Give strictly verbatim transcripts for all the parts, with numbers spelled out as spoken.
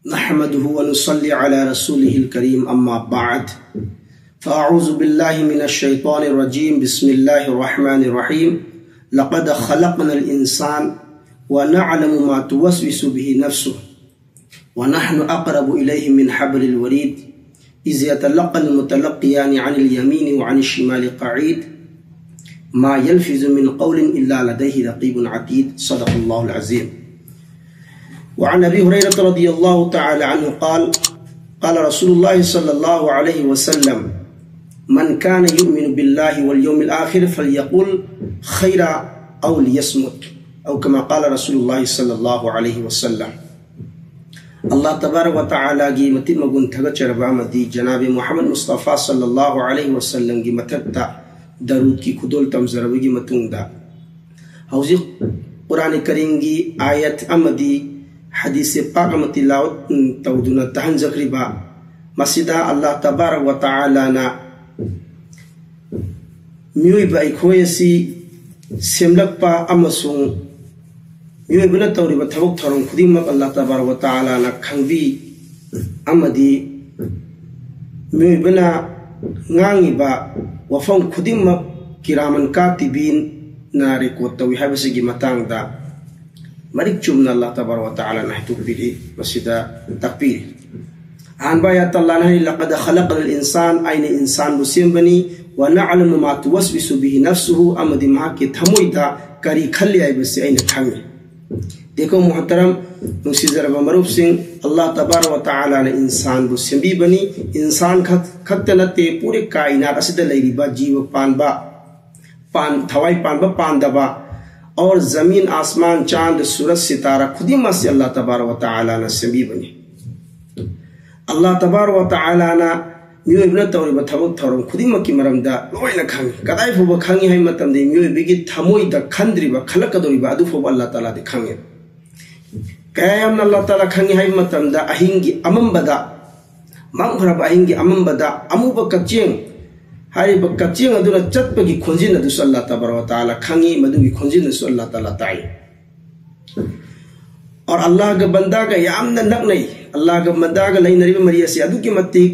نحمده ونصلي على رسوله الكريم، أما بعد، فأعوذ بالله من الشيطان الرجيم، بسم الله الرحمن الرحيم. لقد خلقنا الإنسان ونعلم ما توسوس به نفسه ونحن أقرب إليه من حبل الوريد إذ يتلقى المتلقيان عن اليمين وعن الشمال قعيد ما يلفظ من قول إلا لديه رقيب عتيد. صدق الله العظيم. وعن أبي هريرة رضي الله تعالى عنه قال: قال رسول الله صلى الله عليه وسلم: من كان يؤمن بالله واليوم الآخر فليقل خيرا أو ليصمت، أو كما قال رسول الله صلى الله عليه وسلم. Allah tabarak wa ta'ala gi matit magun thagatcharaba amadi Janabi Muhammad Mustafa sallallahu alaihi wasallam gi mathakta darud ki khudol tamzarabagi matungda, ꯍꯧꯖꯤꯛ ꯀꯨꯔꯥꯟ ꯀꯔꯤꯝꯒꯤ ꯑꯥꯌꯠ ꯑꯃꯗꯤ ꯍꯗꯤꯁ ꯄꯥꯛ ꯑꯃ ꯇꯤꯂꯥꯋꯠ ꯇꯧꯗꯨꯅ ꯇꯥꯍꯟꯖꯈ꯭ꯔꯤꯕ, ꯃꯁꯤꯗ ꯑꯜꯂꯥꯍ ꯇꯕꯥꯔꯛ ꯋ ꯇꯥꯂꯥꯅ ꯃꯤꯑꯣꯏꯕ ꯑꯩꯈꯣꯏ ꯑꯁꯤ ꯁꯦꯝꯂꯛꯄ ꯑꯃꯁꯨꯡ ꯃꯤꯑꯣꯏꯕꯅ ꯇꯧꯔꯤꯕ ꯊꯕꯛ ꯊꯧꯔꯝ ꯈꯨꯗꯤꯡꯃꯛ ꯑꯜꯂꯥꯍ ꯇꯕꯥꯔꯛ ꯋ ꯇꯥꯂꯥꯅ ꯈꯪꯕꯤ ꯑꯃꯗꯤ ꯃꯤꯑꯣꯏꯕꯅ ꯉꯥꯡꯉꯤꯕ ꯋꯥꯐꯝ ꯈꯨꯗꯤꯡꯃꯛ ꯀꯤꯔꯥꯃꯟ ꯀꯥꯇꯤꯕꯤꯟꯅ ꯔꯦꯀꯣꯔꯗ ꯇꯧꯏ ꯍꯥꯏꯕꯁꯤꯒꯤ ꯃꯇꯥꯡꯗ ꯃꯔꯤꯛ ꯆꯨꯝꯅ ꯑꯜꯂꯥꯍ ꯇꯕꯥꯔꯛ ꯋ ꯇꯥꯂꯥꯅ ꯍꯥꯏꯗꯣꯛꯄꯤꯔꯤ꯫ ꯃꯁꯤꯗ ꯇꯥꯛꯄꯤꯔꯤ꯫ ꯑꯍꯥꯟꯕ ꯑꯥꯌꯠꯇ ꯑꯜꯂꯥꯍꯅ ꯍꯥꯏꯔꯤ, "لقد خلقنا الإنسان", ꯑꯩꯅ ꯏꯟꯁꯥꯟꯕꯨ ꯁꯦꯝꯕꯅꯤ, "ونعلم ما توسوس به نفسه", ꯑꯃꯗꯤ ꯃꯍꯥꯛꯀꯤ ꯊꯃꯣꯏꯗ ꯀꯔꯤ ꯈꯜꯂꯤ ꯍꯥꯏꯕꯁꯤ ꯑꯩꯅ ꯈꯪꯏ꯫ ꯗꯦꯈꯣ ꯃꯨꯍꯇꯔꯝ, ꯅꯨꯡꯁꯤꯖꯔꯕ ꯃꯔꯨꯞꯁꯤꯡ, ꯑꯜꯂꯥꯍ ꯇꯕꯥꯔꯛ ꯋ ꯇꯥꯂꯥꯅ ꯏꯟꯁꯥꯟꯕꯨ ꯁꯦꯝꯕꯤꯕꯅꯤ꯫ ꯏꯟꯁꯥꯟ ꯈꯛ-, ꯈꯛꯇ ꯅꯠꯇꯦ, ꯄꯨꯔꯦ ꯀꯥꯏꯅꯥꯠ ꯑꯁꯤꯗ ꯂꯩꯔꯤꯕ ꯖꯤꯕ ꯄꯥꯟꯕ, ꯄꯥꯟ-, ꯊꯋꯥꯏ ꯄꯥꯟꯕ ꯄꯥꯟꯗꯕ, ꯑꯣꯔ ꯖꯃꯤꯟ, ꯑꯥꯁꯃꯥꯟ, ꯆꯥꯟꯗ, ꯁꯨꯔꯖ, ꯁꯤꯇꯥꯔꯥ ꯈꯨꯗꯤꯡꯃꯛ ꯑꯁꯤ ꯑꯜꯂꯥꯍ ꯇꯕꯥꯔꯛ ꯋ ꯇꯥꯂꯥꯅ ꯁꯦꯝꯕꯤꯕꯅꯤ꯫ ꯑꯜꯂꯥꯍ ꯇꯕꯥꯔꯛ ꯋ ꯇꯥꯂꯥꯅ ꯃꯤꯑꯣꯏꯕꯅ ꯇꯧꯔꯤꯕ ꯊꯕꯛ ꯊꯧꯔꯝ ꯈꯨꯗꯤꯡꯃꯛꯀꯤ ꯃꯔꯝꯗ ꯂꯣꯏꯅ ꯈꯪꯏ꯫ ꯀꯗꯥꯏ ꯐꯥꯎꯕ ꯈꯪꯏ ꯍꯥꯏꯕ ꯃꯇꯝꯗ, ꯃꯤꯑꯣꯏꯕꯒꯤ ꯊꯃꯣꯏꯗ ꯈꯟꯗ꯭ꯔꯤꯕ, ꯈꯜꯂꯛꯀꯗꯧꯔꯤꯕ ꯑꯗꯨ ꯐꯥꯎꯕ ꯑꯜꯂꯥꯍ ꯇꯥꯂꯥꯗꯤ ꯈꯪꯏ꯫ ꯀꯌꯥ ꯌꯥꯝꯅ ꯑꯜꯂꯥꯍ ꯇꯥꯂꯥ ꯈꯪꯏ ꯍꯥꯏꯕ ꯃꯇꯝꯗ, ꯑꯍꯤꯡꯒꯤ ꯑꯃꯝꯕꯗ, ꯃꯝꯈ꯭ꯔꯕ ꯑꯍꯤꯡꯒꯤ ꯑꯃꯝꯕꯗ ꯑꯃꯨꯕ ꯀꯛꯆꯦꯡ, ꯍꯥꯏꯔꯤꯕ ꯀꯛꯆꯦꯡ ꯑꯗꯨꯅ ꯆꯠꯄꯒꯤ ꯈꯣꯟꯖꯦꯜ ꯑꯗꯨꯁꯨ ꯑꯜꯂꯥꯍ ꯇꯕꯥꯔꯛ ꯋ ꯇꯥꯂꯥ ꯈꯪꯏ, ꯃꯗꯨꯒꯤ ꯈꯣꯟꯖꯦꯜ ꯑꯗꯨꯁꯨ ꯑꯜꯂꯥꯍ ꯇꯥꯂꯥ ꯇꯥꯏ꯫ ꯑꯣꯔ ꯑꯜꯂꯥꯍꯒ ꯕꯟꯗꯥꯒ ꯌꯥꯝꯅ ꯅꯛꯅꯩ꯫ ꯑꯜꯂꯥꯍꯒ ꯕꯟꯗꯥꯒ ꯂꯩꯅꯔꯤꯕ ꯃꯔꯤ ꯑꯁꯤ ꯑꯗꯨꯛꯀꯤ ꯃꯇꯤꯛ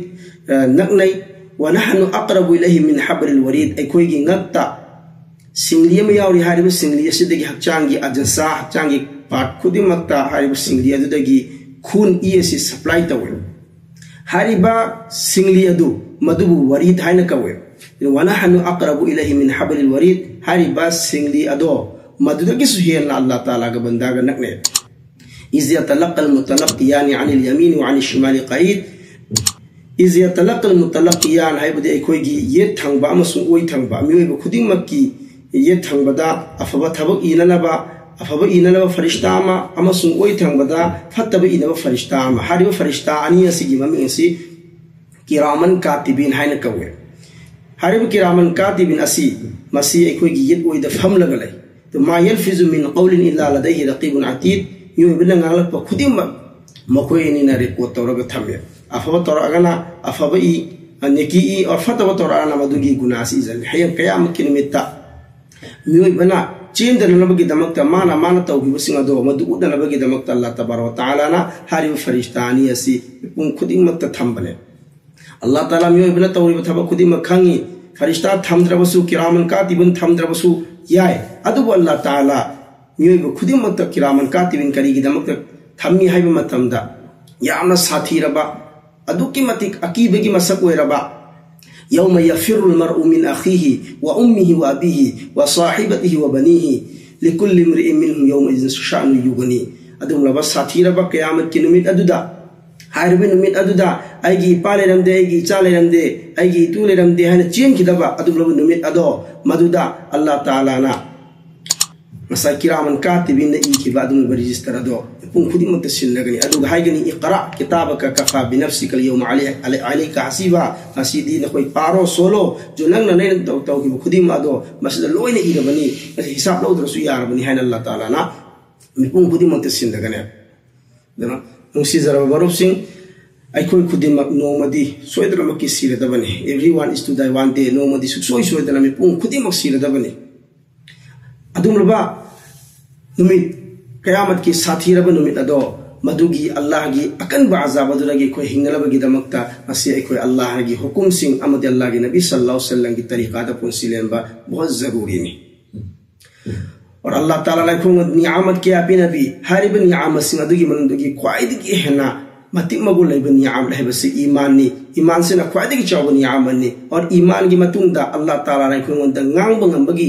ꯑ, ꯅꯛꯅꯩ꯫ "ونحن أقرب إليه من حبل الوريد", ꯑꯩꯈꯣꯏꯒꯤ ꯉꯛꯇ ꯁꯤꯡꯂꯤ ꯑꯃ ꯌꯥꯎꯔꯤ꯫ ꯍꯥꯏꯔꯤꯕ ꯁꯤꯡꯂꯤ ꯑꯁꯤꯗꯒꯤ ꯍꯛꯆꯥꯡꯒꯤ ꯑꯖꯁꯥ, ꯍꯛꯆꯥꯡꯒꯤ ꯄꯥꯔꯠ ꯈꯨꯗꯤꯡꯃꯛꯇ ꯍꯥꯏꯔꯤꯕ ꯁꯤꯡꯂꯤ ꯑꯗꯨꯗꯒꯤ ꯈꯨꯟ ꯏ ꯑꯁꯤ ꯁꯄ꯭ꯂꯥꯏ ꯇꯧꯏ꯫ ꯍꯥꯏꯔꯤꯕ ꯁꯤꯡꯂꯤ ꯑꯗꯨ, ꯃꯗꯨꯕꯨ ꯋꯥꯔꯤꯗ ꯍꯥꯏꯅ ꯀꯧꯏ꯫ "ونحن أقرب إليه من حبل الوريد", ꯍꯥꯏꯔꯤꯕ ꯁꯤꯡꯂꯤ ꯑꯗꯣ ꯃꯗꯨꯗꯒꯤꯁꯨ ꯍꯦꯟꯅ ꯑꯜꯂꯥꯍ ꯇꯥꯂꯥꯒ ꯕꯟꯗꯥꯒ ꯅꯛꯅꯩ꯫ "إذ يتلقى المتلقيان عن اليمين وعن الشمال قعيد". "إذ يتلقى المتلقيان" ꯍꯥꯏꯕꯗꯤ ꯑꯩꯈꯣꯏꯒꯤ ꯌꯦꯠ ꯊꯪꯕ ꯑꯃꯁꯨꯡ ꯑꯣꯏ ꯊꯪꯕ ꯃꯤꯑꯣꯏꯕ ꯈꯨꯗꯤꯡꯃꯛꯀꯤ ꯌꯦꯠ ꯊꯪꯕꯗ ꯑꯐꯕ ꯊꯕꯛ ꯏꯅꯅꯕ, ꯑꯐꯕ ꯏꯅꯅꯕ ꯐꯔꯤꯁꯇꯥ ꯑꯃ ꯑꯃꯁꯨꯡ ꯑꯣꯏ ꯊꯪꯕꯗ ꯐꯠꯇꯕ ꯏꯅꯕ ꯐꯔꯤꯁꯇꯥ ꯑꯃ꯫ ꯍꯥꯏꯔꯤꯕ ꯐꯔꯤꯁꯇꯥ ꯑꯅꯤ ꯑꯁꯤꯒꯤ ꯃꯃꯤꯡ ꯑꯁꯤ ꯀꯤꯔꯥꯃꯟ ꯀꯥꯇꯤꯕꯤꯟ ꯍꯥꯏꯅ ꯀꯧꯏ꯫ ꯍꯥꯏꯔꯤꯕ ꯀꯤꯔꯥꯃꯟ ꯀꯥꯇꯤꯕꯤꯟ ꯑꯁꯤ, ꯃꯁꯤ ꯑꯩꯈꯣꯏꯒꯤ ꯌꯦꯠ ꯑꯣꯏꯗ ꯐꯝꯂꯒ ꯂꯩ꯫ "ما يلفظ من قول إلا لديه رقيب عتيد"꯫ ꯃꯤꯑꯣꯏꯕꯅ ꯉꯥꯡꯂꯛꯄ ꯈꯨꯗꯤꯡꯃꯛ ꯃꯈꯣꯏ ꯑꯅꯤꯅ ꯔꯦꯀꯣꯔꯗ ꯇꯧꯔꯒ ꯊꯝꯃꯦ꯫ ꯑꯐꯕ ꯇꯧꯔꯛꯑꯒꯅ ꯑꯐꯕ ꯏ, ꯅꯦꯀꯤ ꯏ, ꯑꯣꯔ ꯐꯠꯇꯕ ꯇꯧꯔꯛꯑꯒꯅ ꯃꯗꯨꯒꯤ ꯒꯨꯅꯥ ꯑꯁꯤ ꯏꯖꯜꯂꯤ꯫ ꯍꯌꯦꯡ ꯀꯌꯥꯃꯠꯀꯤ ꯅꯨꯃꯤꯠꯇ ꯃꯤꯑꯣꯏꯕꯅ ꯆꯦꯟꯗꯅꯅꯕꯒꯤꯗꯃꯛꯇ ꯃꯥꯅ, ꯃꯥꯅ ꯇꯧꯈꯤꯕꯁꯤꯡ ꯑꯗꯣ ꯃꯗꯨ ꯎꯠꯅꯅꯕꯒꯤꯗꯃꯛꯇ ꯑꯜꯂꯥꯍ ꯇꯕꯥꯔꯛ ꯋ ꯇꯥꯂꯥꯅ ꯍꯥꯏꯔꯤꯕ ꯐꯔꯤꯁꯇꯥ ꯑꯅꯤ ꯑꯁꯤ ꯃꯤꯄꯨꯝ ꯈꯨꯗꯤꯡꯃꯛꯇ ꯊꯝꯕꯅꯦ꯫ ꯑꯜꯂꯥꯍ ꯇꯥꯂꯥ ꯃꯤꯑꯣꯏꯕꯅ ꯇꯧꯔꯤꯕ ꯊꯕꯛ ꯈꯨꯗꯤꯡꯃꯛ ꯈꯪꯉꯤ꯫ ꯐꯔꯤꯁꯇꯥ ꯊꯝꯗ꯭ꯔꯕꯁꯨ, ꯀꯤꯔꯥꯃꯟ ꯀꯥꯇꯤꯕꯤꯟ ꯊꯝꯗ꯭ꯔꯕꯁꯨ ꯌꯥꯏ꯫ ꯑꯗꯨꯕꯨ ꯑꯜꯂꯥꯍ ꯇꯥꯂꯥ ꯃꯤꯑꯣꯏꯕ ꯈꯨꯗꯤꯡꯃꯛꯇ ꯀꯤꯔꯥꯃꯟ ꯀꯥꯇꯤꯕꯤꯟ ꯀꯔꯤꯒꯤꯗꯃꯛꯇ ꯊꯝꯃꯤ ꯍꯥꯏꯕ ꯃꯇꯝꯗ, ꯌꯥꯝꯅ ꯁꯥꯊꯤꯔꯕ, ꯑꯗꯨꯛꯀꯤ ꯃꯇꯤꯛ ꯑꯀꯤꯕꯒꯤ ꯃꯁꯛ ꯑꯣꯏꯔꯕ, "يوم يفر المرء من أخيه وأمه وأبيه وصاحبته وبنيه لكل امرئ منهم يومئذ شأن يغنيه"꯫ ꯑꯗꯨꯒꯨꯝꯂꯕ ꯁꯥꯊꯤꯔꯕ ꯀꯌꯥꯃꯠꯀꯤ ꯅꯨꯃꯤꯠ ꯑꯗꯨꯗ, ꯍꯥꯏꯔꯤꯕ ꯅꯨꯃꯤꯠ ꯑꯗꯨꯗ ꯑꯩꯒꯤ ꯏꯄꯥ ꯂꯩꯔꯝꯗꯦ, ꯑꯩꯒꯤ ꯏꯆꯥ ꯂꯩꯔꯝꯗꯦ, ꯑꯩꯒꯤ ꯏꯇꯨ ꯂꯩꯔꯝꯗꯦ ꯍꯥꯏꯅ ꯆꯦꯟꯈꯤꯗꯕ ꯑꯗꯨꯒꯨꯝꯂꯕ ꯅꯨꯃꯤꯠ ꯑꯗꯣ, ꯃꯗꯨꯗ ꯑꯜꯂꯥꯍ ꯇꯥꯂꯥꯅ ꯉꯁꯥꯏ ꯀꯤꯔꯥꯃꯟ ꯀꯥꯇꯤꯕꯤꯟꯅ ꯏꯈꯤꯕ ꯑꯗꯨꯒꯨꯝꯂꯕ ꯔꯦꯖꯤꯁꯇꯔ ꯑꯗꯣ ꯃꯤꯄꯨꯝ ꯈꯨꯗꯤꯡꯃꯛꯇ ꯁꯤꯜꯂꯒꯅꯤ꯫ ꯑꯗꯨꯒ ꯍꯥꯏꯒꯅꯤ, "اقرأ كتابك كفى بنفسك اليوم عليك، عليك حسيبا"꯫ ꯉꯁꯤꯗꯤ ꯅꯈꯣꯏ ꯄꯥꯔꯣ, ꯁꯣꯜꯂꯣ, ꯖꯨ ꯅꯪꯅ ꯅꯪꯅ ꯇꯧ-, ꯇꯧꯈꯤꯕ ꯈꯨꯗꯤꯡꯃꯛ ꯑꯗꯣ ꯃꯁꯤꯗ ꯂꯣꯏꯅ ꯏꯔꯕꯅꯤ, ꯃꯁꯤ ꯍꯤꯁꯥꯕ ꯂꯧꯗ꯭ꯔꯁꯨ ꯌꯥꯔꯕꯅꯤ ꯍꯥꯏꯅ ꯑꯜꯂꯥꯍ ꯇꯥꯂꯥꯅ ꯃꯤꯄꯨꯝ ꯈꯨꯗꯤꯡꯃꯛꯇ ꯁꯤꯜꯂꯒꯅꯤ꯫ ꯑꯗꯨꯅ ꯅꯨꯡꯁꯤꯖꯔꯕ ꯃꯔꯨꯞꯁꯤꯡ, ꯑꯩꯈꯣꯏ ꯈꯨꯗꯤꯡꯃꯛ ꯅꯣꯡꯃꯗꯤ ꯁꯣꯏꯗꯅꯃꯛꯀꯤ ꯁꯤꯔꯗꯕꯅꯤ꯫ Everyone is to die one day꯫ ꯅꯣꯡꯃꯗꯤ ꯁꯨꯡꯁꯣꯏ ꯁꯣꯏꯗꯅ ꯃꯤꯄꯨꯝ ꯈꯨꯗꯤꯡꯃꯛ ꯁꯤꯔꯗꯕꯅꯤ꯫ ꯑꯗꯨꯒꯨꯝꯂꯕ ꯅꯨꯃꯤꯠ ꯀꯌꯥꯃꯠꯀꯤ ꯁꯥꯊꯤꯔꯕ ꯅꯨꯃꯤꯠ ꯑꯗꯣ, ꯃꯗꯨꯒꯤ ꯑꯜꯂꯥꯍꯒꯤ ꯑꯀꯟꯕ ꯑꯖꯥꯕ ꯑꯗꯨꯗꯒꯤ ꯑꯩꯈꯣꯏ ꯍꯤꯡꯅꯅꯕꯒꯤꯗꯃꯛꯇ ꯉꯁꯤ ꯑꯩꯈꯣꯏ ꯑꯜꯂꯥꯍꯒꯤ ꯍꯨꯀꯨꯝꯁꯤꯡ ꯑꯃꯗꯤ ꯑꯜꯂꯥꯍꯒꯤ ꯅꯕꯤ ꯁꯜꯂꯜꯂꯥꯍꯨ ꯑꯂꯥꯏꯍꯤ ꯋꯥꯁꯜꯂꯝꯒꯤ ꯇꯔꯤꯀꯥꯗ ꯄꯨꯟꯁꯤ ꯂꯦꯟꯕ ꯕꯍꯨꯠ ꯖꯔꯨꯔꯤꯅꯤ꯫ ꯑꯣꯔ ꯑꯜꯂꯥꯍ ꯇꯥꯂꯥꯅ ꯑꯩꯈꯣꯏꯉꯣꯟꯗ ꯅꯤꯌꯥꯃꯠ ꯀꯌꯥ ꯄꯤꯅꯕꯤ, ꯍꯥꯏꯔꯤꯕ ꯅꯤꯌꯥꯃꯠꯁꯤꯡ ꯑꯗꯨꯒꯤ ꯃꯅꯨꯡꯗꯒꯤ ꯈ꯭ꯋꯥꯏꯗꯒꯤ ꯍꯦꯟꯅ ꯃꯇꯤꯛ ꯃꯒꯨꯟ ꯂꯩꯕ ꯅꯤꯌꯥꯃꯠ ꯍꯥꯏꯕꯁꯤ ꯏꯃꯥꯟꯅꯤ꯫ ꯏꯃꯥꯟꯁꯤꯅ ꯈ꯭ꯋꯥꯏꯗꯒꯤ ꯆꯥꯎꯕ ꯅꯤꯌꯥꯃꯠꯅꯤ꯫ ꯑꯣꯔ ꯏꯃꯥꯟꯒꯤ ꯃꯇꯨꯡꯗ ꯑꯜꯂꯥꯍ ꯇꯥꯂꯥꯅ ꯑꯩꯈꯣꯏꯉꯣꯟꯗ ꯉꯥꯡꯕ ꯉꯝꯕꯒꯤ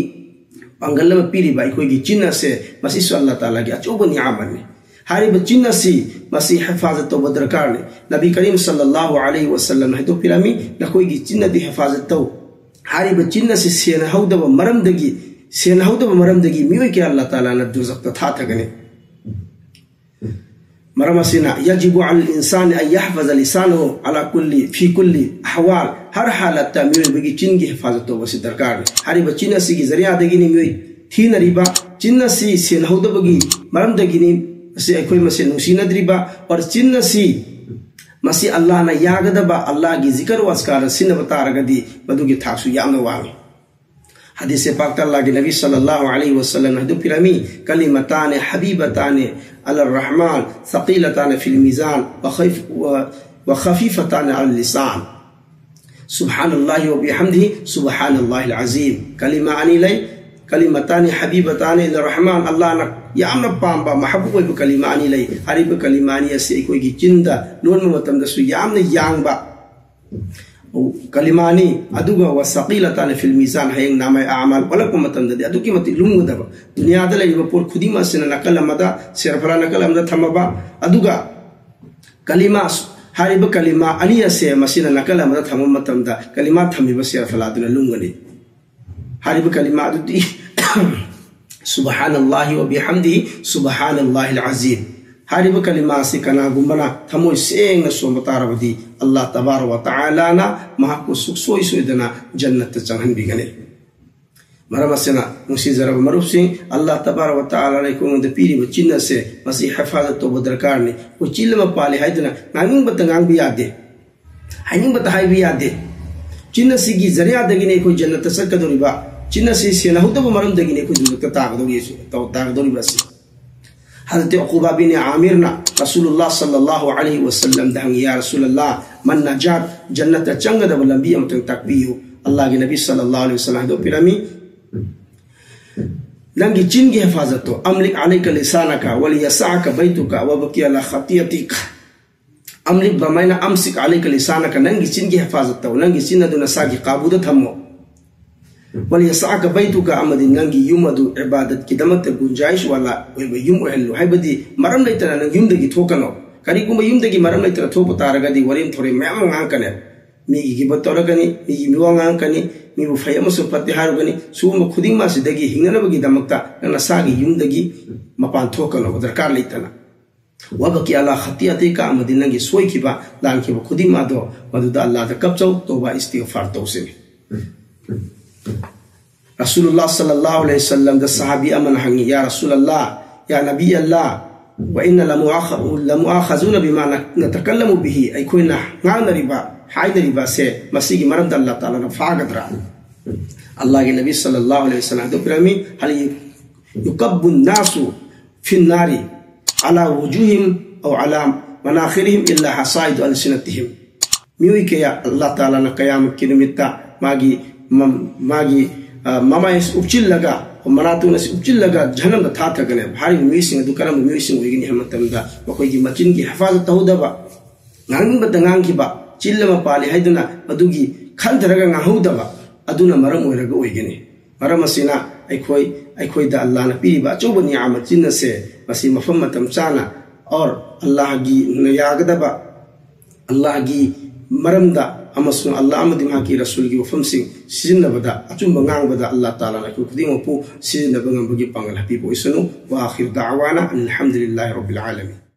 ꯄꯥꯡꯒꯜ ꯑꯃ ꯄꯤꯔꯤꯕ ꯑꯩꯈꯣꯏꯒꯤ ꯆꯤꯟ ꯑꯁꯦ, ꯃꯁꯤꯁꯨ ꯑꯜꯂꯥꯍ ꯇꯥꯂꯥꯒꯤ ꯑꯆꯧꯕ ꯅꯤꯌꯥꯃꯠꯅꯤ꯫ ꯍꯥꯏꯔꯤꯕ ꯆꯤꯟ ꯑꯁꯤ, ꯃꯁꯤ ꯍꯤꯐꯥꯖꯠ ꯇꯧꯕ ꯗꯔꯀꯥꯔꯅꯤ꯫ ꯅꯕꯤ ꯀꯔꯤꯝ ꯁꯜꯂꯜꯂꯥꯍꯨ ꯑꯂꯥꯏꯍꯤ ꯋꯥꯁꯜꯂꯝꯅ ꯍꯥꯏꯗꯣꯛꯄꯤꯔꯝꯃꯤ, "ꯅꯈꯣꯏꯒꯤ ꯆꯤꯟ ꯑꯗꯨ ꯍꯤꯐꯥꯖꯠ ꯇꯧ"꯫ ꯍꯥꯏꯔꯤꯕ ꯆꯤꯟ ꯑꯁꯤ ꯁꯦꯟꯅꯍꯧꯗꯕ ꯃꯔꯝꯗꯒꯤ, ꯁꯦꯟꯅꯍꯧꯗꯕ ꯃꯔꯝꯗꯒꯤ ꯃꯤꯑꯣꯏ ꯀꯌꯥ ꯑꯜꯂꯥꯍ ꯇꯥꯂꯥꯅ ꯗꯣꯖꯈꯇ ꯊꯥꯊꯒꯅꯤ꯫ ꯃꯔꯝ ꯑꯁꯤꯅ, "يجب على الإنسان أن يحفظ لسانه على كل، في كل الأحوال"꯫ ꯍꯔ ꯍꯥꯂꯠꯇ ꯃꯤꯑꯣꯏꯕꯒꯤ ꯆꯤꯟꯒꯤ ꯍꯤꯐꯥꯖꯠ ꯇꯧꯕꯁꯤ ꯗꯔꯀꯥꯔꯅꯤ꯫ ꯍꯥꯏꯔꯤꯕ ꯆꯤꯟ ꯑꯁꯤꯒꯤ ꯖꯔꯤꯌꯥꯗꯒꯤꯅꯤ ꯃꯤꯑꯣꯏ ꯊꯤꯅꯔꯤꯕ꯫ ꯆꯤꯟ ꯑꯁꯤ ꯁꯦꯟꯅꯍꯧꯗꯕꯒꯤ ꯃꯔꯝꯗꯒꯤꯅꯤ꯫ ꯑꯁꯤ ꯑꯩꯈꯣꯏ ꯃꯁꯦꯟ ꯅꯨꯡꯁꯤꯅꯗ꯭ꯔꯤꯕ꯫ ꯑꯣꯔ ꯆꯤꯟ ꯑꯁꯤ, ꯃꯁꯤ ꯑꯜꯂꯥꯍꯅ ꯌꯥꯒꯗꯕ, ꯑꯜꯂꯥꯍꯒꯤ ꯖꯤꯀꯔ ꯋꯥꯁꯀꯥꯔꯗ ꯁꯤꯖꯤꯟꯅꯕ ꯇꯥꯔꯒꯗꯤ ꯃꯗꯨꯒꯤ ꯊꯥꯛꯁꯨ ꯌꯥꯝꯅ ꯋꯥꯡꯏ꯫ ꯍꯗꯤꯁ ꯄꯥꯛꯇ ꯑꯜꯂꯥꯍꯒꯤ ꯅꯕꯤ ꯁꯜꯂꯜꯂꯥꯍꯨ ꯑꯂꯥꯏꯍꯤ ꯋꯥꯁꯜꯂꯝꯅ ꯍꯥꯏꯗꯣꯛꯄꯤꯔꯝꯃꯤ, "كلمتان حبيبتان إلى الرحمن ثقيلتان في الميزان وخف-، و-، وخفيفتان على اللسان، سبحان الله وبحمده، سبحان الله العظيم"꯫ ꯀꯂꯤꯃꯥ ꯑꯅꯤ ꯂꯩ꯫ "كلمتان حبيبتان إلى الرحمن"، ꯑꯜꯂꯥꯍꯅ ꯌꯥꯝꯅ ꯄꯥꯝꯕ, ꯃꯍꯕꯨꯕ ꯑꯣꯏꯕ ꯀꯂꯤꯃꯥ ꯑꯅꯤ ꯂꯩ꯫ ꯍꯥꯏꯔꯤꯕ ꯀꯂꯤꯃꯥ ꯑꯅꯤ ꯑꯁꯤ ꯑꯩꯈꯣꯏꯒꯤ ꯆꯤꯟꯗ ꯂꯣꯟꯕ ꯃꯇꯝꯗꯁꯨ ꯌꯥꯝꯅ ꯌꯥꯡꯕ ꯀꯂꯤꯃꯥꯅꯤ꯫ ꯑꯗꯨꯒ "وثقيلتان في الميزان"، ꯍꯌꯦꯡ ꯅꯥꯃꯥꯏ ꯑꯃꯥꯜ ꯑꯣꯜꯂꯛꯄ ꯃꯇꯝꯗꯗꯤ ꯑꯗꯨꯛꯀꯤ ꯃꯇꯤꯛ ꯂꯨꯝꯒꯗꯕ꯫ ꯗꯨꯅꯤꯌꯥꯗ ꯂꯩꯔꯤꯕ ꯄꯣꯠ ꯈꯨꯗꯤꯡꯃꯛ ꯑꯁꯤꯅ ꯅꯥꯀꯜ ꯑꯃꯗ, ꯁꯦꯔꯐꯂꯥ ꯅꯥꯀꯜ ꯑꯃꯗ ꯊꯝꯃꯕ, ꯑꯗꯨꯒ ꯀꯂꯤꯃꯥ, ꯍꯥꯏꯔꯤꯕ ꯀꯂꯤꯃꯥ ꯑꯅꯤ ꯑꯁꯦ ꯃꯁꯤꯅ ꯅꯥꯀꯜ ꯑꯃꯗ ꯊꯝꯕ ꯃꯇꯝꯗ ꯀꯂꯤꯃꯥ ꯊꯝꯃꯤꯕ ꯁꯦꯔꯐꯂꯥꯗꯨꯅ ꯂꯨꯝꯒꯅꯤ꯫ ꯍꯥꯏꯔꯤꯕ ꯀꯂꯤꯃꯥ ꯑꯗꯨꯗꯤ "سبحان الله وبحمده، سبحان الله العظيم"꯫ ꯍꯥꯏꯔꯤꯕ ꯀꯂꯤꯃꯥ ꯑꯁꯤ ꯀꯅꯥꯒꯨꯝꯕꯅ ꯊꯃꯣꯏ ꯁꯦꯡꯅ ꯁꯣꯟꯕ ꯇꯥꯔꯕꯗꯤ, ꯑꯜꯂꯥꯍ ꯇꯕꯥꯔꯛ ꯋ ꯇꯥꯂꯥꯅ ꯃꯍꯥꯛꯄꯨ ꯁꯨꯛꯁꯣꯏ ꯁꯣꯏꯗꯅ ꯖꯟꯅꯠꯇ ꯆꯪꯍꯟꯕꯤꯒꯅꯤ꯫ ꯃꯔꯝ ꯑꯁꯤꯅ, ꯅꯨꯡꯁꯤꯖꯔꯕ ꯃꯔꯨꯞꯁꯤꯡ, ꯑꯜꯂꯥꯍ ꯇꯕꯥꯔꯛ ꯋ ꯇꯥꯂꯥꯅ ꯑꯩꯈꯣꯏꯉꯣꯟꯗ ꯄꯤꯔꯤꯕ ꯆꯤꯟ ꯑꯁꯦ, ꯃꯁꯤ ꯍꯤꯐꯥꯖꯠ ꯇꯧꯕ ꯗꯔꯀꯥꯔꯅꯤ꯫ ꯑꯩꯈꯣꯏ ꯆꯤꯟ ꯑꯃ ꯄꯥꯜꯂꯤ ꯍꯥꯏꯗꯨꯅ ꯉꯥꯡꯅꯤꯡꯕꯇ ꯉꯥꯡꯕ ꯌꯥꯗꯦ, ꯍꯥꯏꯅꯤꯡꯕꯇ ꯍꯥꯏꯕ ꯌꯥꯗꯦ꯫ ꯆꯤꯟ ꯑꯁꯤꯒꯤ ꯖꯔꯤꯌꯥꯗꯒꯤꯅꯤ ꯑꯩꯈꯣꯏ ꯖꯟꯅꯠꯇ ꯆꯠꯀꯗꯧꯔꯤꯕ꯫ ꯆꯤꯟ ꯑꯁꯤ ꯁꯦꯟꯅꯍꯧꯗꯕ ꯃꯔꯝꯗꯒꯤꯅꯤ ꯑꯩꯈꯣꯏ ꯖꯟꯅꯠꯇ ꯇꯥꯒꯗꯧꯔꯤ-, ꯇꯥꯒꯗꯧꯔꯤꯕ ꯑꯁꯤ꯫ ꯍꯖꯔꯠ ꯎꯀꯨꯕꯥ ꯕꯤꯟ ꯑꯥꯃꯤꯔꯅ ꯔꯁꯨꯂꯨꯜꯂꯥꯍ ꯁꯜꯂꯜꯂꯥꯍꯨ ꯑꯂꯩꯍꯤ ꯋꯁꯜꯂꯝꯗ ꯍꯪꯉꯤ, "ꯌꯥ ꯔꯁꯨꯂꯜꯂꯥꯍ, ꯃꯟ ꯅꯖꯥꯠ, ꯖꯟꯅꯠꯇ ꯆꯪꯒꯗꯕ ꯂꯝꯕꯤ ꯑꯃꯇꯪ ꯇꯥꯛꯄꯤꯌꯨ꯫" ꯑꯜꯂꯥꯍꯒꯤ ꯅꯕꯤ ꯁꯜꯂꯜꯂꯥꯍꯨ ꯑꯂꯩꯍꯤ ꯋꯁꯜꯂꯝ ꯍꯥꯏꯗꯣꯛꯄꯤꯔꯝꯃꯤ, "ꯅꯪꯒꯤ ꯆꯤꯟꯒꯤ ꯍꯦꯐꯥꯖꯠꯇꯣ, ꯑꯝꯂꯤꯛ ꯑꯂꯩꯀ ꯂꯤꯁꯥꯅꯀ ꯋꯂꯤꯌꯁꯑꯀ ꯕꯩꯇꯨꯀ ꯋꯕꯀꯤ ꯑꯂꯥ ꯈꯇꯤꯌꯇꯤꯀ꯫ ꯑꯝꯂꯤꯛ ꯕꯃꯥꯏꯅ ꯑꯝꯁꯤꯛ ꯑꯂꯩꯀ ꯂꯤꯁꯥꯅꯀ, ꯅꯪꯒꯤ ꯆꯤꯟꯒꯤ ꯍꯦꯐꯥꯖꯠ ꯇꯧ, ꯅꯪꯒꯤ ꯆꯤꯟ ꯑꯗꯨ ꯅꯁꯥꯒꯤ ꯀꯥꯕꯨꯗ ꯊꯝꯃꯣ꯫ ꯋꯂꯤꯌꯁꯑꯀ ꯕꯩꯇꯨꯀ, ꯑꯃꯗꯤ ꯅꯪꯒꯤ ꯌꯨꯝ ꯑꯗꯨ ꯏꯕꯥꯗꯠꯀꯤꯗꯃꯛꯇ ꯒꯨꯟꯖꯥꯏꯁ ꯋꯥꯂꯥ ꯑꯣꯏꯕ ꯌꯨꯝ ꯑꯣꯏꯍꯜꯂꯨ, ꯍꯥꯏꯕꯗꯤ ꯃꯔꯝ ꯂꯩꯇꯅ ꯅꯪ ꯌꯨꯝꯗꯒꯤ ꯊꯣꯛꯀꯅꯣ꯫ ꯀꯔꯤꯒꯨꯝꯕ ꯌꯨꯝꯗꯒꯤ ꯃꯔꯝ ꯂꯩꯇꯅ ꯊꯣꯛꯄ ꯇꯥꯔꯒꯗꯤ ꯋꯥꯔꯦꯝ ꯊꯧꯔꯦꯝ ꯃꯌꯥꯝ ꯑꯃ ꯉꯥꯡꯉꯛꯀꯅꯤ꯫ ꯃꯤꯒꯤ ꯒꯤꯕꯠ ꯇꯧꯔꯛꯀꯅꯤ, ꯃꯤꯒꯤ ꯃꯤꯋꯥ ꯉꯥꯡꯉꯛꯀꯅꯤ, ꯃꯤꯕꯨ ꯐꯩ ꯑꯃꯁꯨꯡ ꯐꯠꯇꯦ ꯍꯥꯏꯔꯨꯒꯅꯤ꯫ ꯁꯤꯒꯨꯝꯕ ꯈꯨꯗꯤꯡꯃꯛ ꯑꯁꯤꯗꯒꯤ ꯍꯤꯡꯅꯅꯕꯒꯤꯗꯃꯛꯇ ꯅꯪ ꯅꯁꯥꯒꯤ ꯌꯨꯝꯗꯒꯤ ꯃꯄꯥꯟ ꯊꯣꯛꯀꯅꯣ ꯗꯔꯀꯥꯔ ꯂꯩꯇꯅ꯫ ꯋꯕꯀꯤ ꯑꯂꯥ ꯈꯇꯤꯌꯇꯤꯀ, ꯑꯃꯗꯤ ꯅꯪꯒꯤ ꯁꯣꯏꯈꯤꯕ, ꯂꯥꯟꯈꯤꯕ ꯈꯨꯗꯤꯡꯃꯛ ꯑꯗꯣ ꯃꯗꯨꯗ ꯑꯜꯂꯥꯍꯗ ꯀꯞꯆꯧ, ꯇꯧꯕ ꯏꯁꯇꯤꯒꯐꯥꯔ ꯇꯧꯁꯤꯅꯤ꯫ ꯔꯁꯨꯂꯨꯜꯂꯥꯍ ꯁꯜꯂꯜꯂꯥꯍꯨ ꯑꯂꯩꯍꯤ ꯋꯁꯜꯂꯝꯗ ꯁꯍꯥꯕꯤ ꯑꯃꯅ ꯍꯪꯉꯤ, "ꯌꯥ ꯔꯁꯨꯂꯜꯂꯥꯍ, ꯌꯥ ꯅꯕꯤ ꯑꯜꯂꯥꯍ, ꯋ ꯏꯟꯅ ꯂꯃꯨꯑꯥꯈ-, ꯂꯃꯨꯑꯥꯈꯖꯨꯅ ꯕꯤꯃꯥ ꯅ-, ꯅꯇꯀꯜꯂꯃꯨ ꯕꯤꯍꯤ, ꯑꯩꯈꯣꯏꯅ ꯉꯥꯡꯅꯔꯤꯕ, ꯍꯥꯏꯅꯔꯤꯕ ꯑꯁꯦ ꯃꯁꯤꯒꯤ ꯃꯔꯝꯗ ꯑꯜꯂꯥꯍ ꯇꯥꯂꯥꯅ ꯐꯥꯒꯗ꯭ꯔꯥ?" ꯑꯜꯂꯥꯍꯒꯤ ꯅꯕꯤ ꯁꯜꯂꯜꯂꯥꯍꯨ ꯑꯂꯩꯍꯤ ꯋꯁꯜꯂꯝ ꯍꯥꯏꯗꯣꯛꯄꯤꯔꯝꯃꯤ, "ꯍꯜ ꯌꯨꯀꯕꯨꯟ ꯅꯥꯁꯨ ꯐꯤꯟꯅꯥꯔꯤ ꯑꯂꯥ ꯋꯨꯖꯨꯍꯤꯝ ꯑꯧ ꯑꯂꯥ ꯃꯅꯥꯈꯤꯔꯤꯍꯤꯝ ꯏꯜꯂꯥ ꯍꯁꯥꯏꯗꯨ ꯑꯜꯁꯤꯅꯇꯤꯍꯤꯝ"꯫ ꯃꯤꯑꯣꯏ ꯀꯌꯥ ꯑꯜꯂꯥꯍ ꯇꯥꯂꯥꯅ ꯀꯌꯥꯃꯠꯀꯤ ꯅꯨꯃꯤꯠꯇ ꯃꯥꯒꯤ ꯃꯝ-, ꯃꯥꯒꯤ, ꯑ, ꯃꯃꯥꯏ ꯑꯁꯤ ꯎꯞꯆꯤꯜꯂꯒ, ꯃꯅꯥꯇꯣꯟ ꯑꯁꯤ ꯎꯞꯆꯤꯜꯂꯒ ꯖꯍꯟꯅꯝꯗ ꯊꯥꯊꯒꯅꯦꯕ꯫ ꯍꯥꯏꯔꯤꯕ ꯃꯤꯑꯣꯏꯁꯤꯡ ꯑꯗꯨ ꯀꯔꯝꯕ ꯃꯤꯑꯣꯏꯁꯤꯡ ꯑꯣꯏꯒꯅꯤ ꯍꯥꯏꯕ ꯃꯇꯝꯗ, ꯃꯈꯣꯏꯒꯤ ꯃꯆꯤꯟꯒꯤ ꯍꯦꯐꯥꯖꯠ ꯇꯧꯍꯧꯗꯕ, ꯉꯥꯡꯅꯤꯡꯕꯇ ꯉꯥꯡꯈꯤꯕ, ꯆꯤꯜ ꯑꯃ ꯄꯥꯜꯂꯤ ꯍꯥꯏꯗꯨꯅ ꯃꯗꯨꯒꯤ ꯈꯟꯊꯔꯒ ꯉꯥꯡꯍꯧꯗꯕ ꯑꯗꯨꯅ ꯃꯔꯝ ꯑꯣꯏꯔꯒ ꯑꯣꯏꯒꯅꯤ꯫ ꯃꯔꯝ ꯑꯁꯤꯅ ꯑꯩꯈꯣꯏ, ꯑꯩꯈꯣꯏꯗ ꯑꯜꯂꯥꯍꯅ ꯄꯤꯔꯤꯕ ꯑꯆꯧꯕ ꯅꯤꯌꯥꯃꯠ ꯆꯤꯟ ꯑꯁꯦ, ꯃꯁꯤ ꯃꯐꯝ ꯃꯇꯝ ꯆꯥꯅ ꯑꯣꯔ ꯑꯜꯂꯥꯍꯒꯤ ꯌꯥꯒꯗꯕ, ꯑꯜꯂꯥꯍꯒꯤ ꯃꯔꯝꯗ ꯑꯃꯁꯨꯡ ꯑꯜꯂꯥꯍ ꯑꯃꯗꯤ ꯃꯍꯥꯛꯀꯤ ꯔꯁꯨꯜꯒꯤ ꯋꯥꯐꯝꯁꯤꯡ ꯁꯤꯖꯤꯟꯅꯕꯗ, ꯑꯆꯨꯝꯕ ꯉꯥꯡꯕꯗ ꯑꯜꯂꯥꯍ ꯇꯥꯂꯥꯅ ꯑꯩꯈꯣꯏ ꯈꯨꯗꯤꯡꯃꯛꯄꯨ ꯁꯤꯖꯤꯟꯅꯕ ꯉꯝꯕꯒꯤ ꯄꯥꯡꯒꯜ ꯍꯥꯞꯄꯤꯕ ꯑꯣꯏꯁꯅꯨ꯫ ꯋꯥ ꯑꯥꯈꯤꯔ ꯗꯥꯋꯥꯅꯥ ꯑꯅꯤꯜ ꯍꯝꯗꯨꯂꯤꯜꯂꯥꯍꯤ ꯔꯕꯤꯜ ꯑꯥꯂꯃꯤꯟ꯫